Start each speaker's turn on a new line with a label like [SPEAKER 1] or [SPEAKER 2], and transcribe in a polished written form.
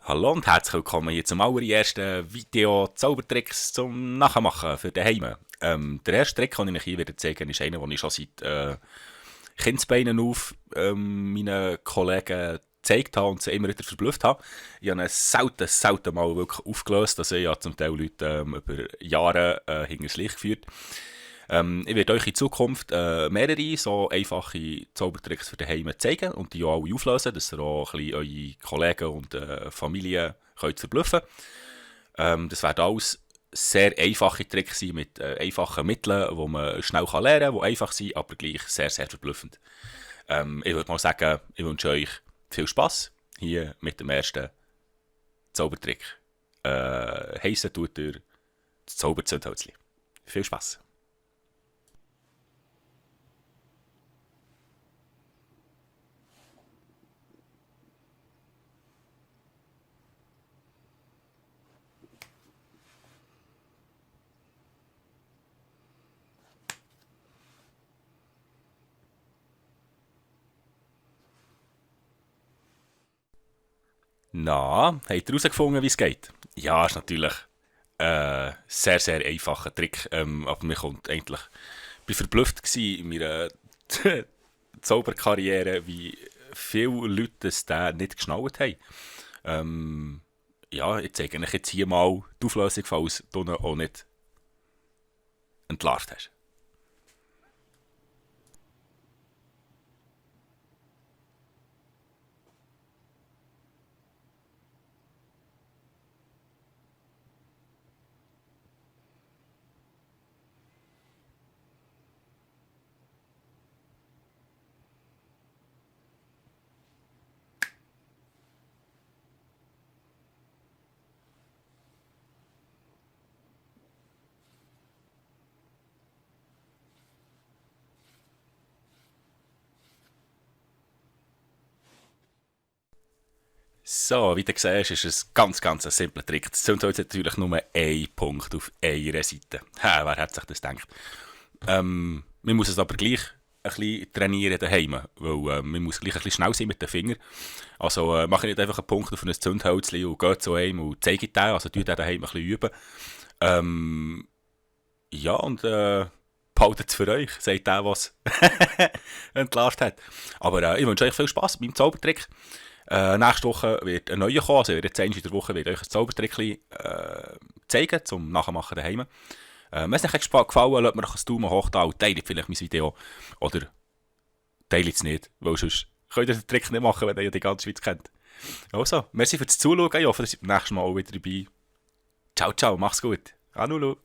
[SPEAKER 1] Hallo und herzlich willkommen hier zum allerersten Video Zaubertricks zum Nachmachen für daheim. Der erste Trick, den ich euch hier wieder zeigen ist einer, den ich schon seit Kindsbeinen auf meinen Kollegen gezeigt habe und sie immer wieder verblüfft habe. Ich habe ihn selten mal wirklich aufgelöst, also ich habe zum Teil Leute über Jahre hinter das Licht geführt. Ich werde euch in Zukunft mehrere so einfache Zaubertricks für daheim zeigen und die auch alle auflösen, dass ihr auch ein bisschen eure Kollegen und Familie könnt verblüffen könnt. Das werden alles sehr einfache Tricks sein mit einfachen Mitteln, die man schnell lernen kann, die einfach sind, aber gleich sehr, sehr verblüffend. Ich würde mal sagen, ich wünsche euch viel Spass hier mit dem ersten Zaubertrick. Heissen tut ihr das Zauberzündhölzchen. Viel Spass! Na, habt ihr herausgefunden, wie es geht? Ja, ist natürlich sehr, sehr einfacher Trick, aber mir kommt eigentlich... Ich war verblüfft in meiner Zauberkarriere, wie viele Leute es den nicht geschnallt haben. Ähm, ja, ich zeige euch jetzt hier mal die Auflösung, falls du ihn auch nicht entlarvt hast. So, wie du siehst, ist es ganz ein simpler Trick. Das sind jetzt natürlich nur ein Punkt auf einer Seite. Ha, wer hat sich das gedacht? Man muss es aber gleich ein bisschen trainieren daheim, weil man muss gleich ein bisschen schnell sein mit den Fingern. Also mache nicht einfach einen Punkt auf ein Zündhölzchen und geht zu einem und zeige den, also tue den daheim ein bisschen üben. Ja, und behaltet es für euch, sagt der, was entlarvt hat. Aber ich wünsche euch viel Spass beim Zaubertrick. Nächste Woche wird ein neuer kommen, also jetzt einmal in der Woche wird euch ein Zaubertrick zeigen, zum Nachmachen daheim. Wenn es euch gefallen hat, lasst mir doch ein Daumen hoch da und teilt vielleicht mein Video. Oder teilt es nicht, weil sonst könnt ihr den Trick nicht machen, wenn ihr die ganze Schweiz kennt. Also, merci fürs Zuschauen, ich hoffe, ihr seid beim nächsten Mal auch wieder dabei. Ciao, ciao, mach's gut. Anulu.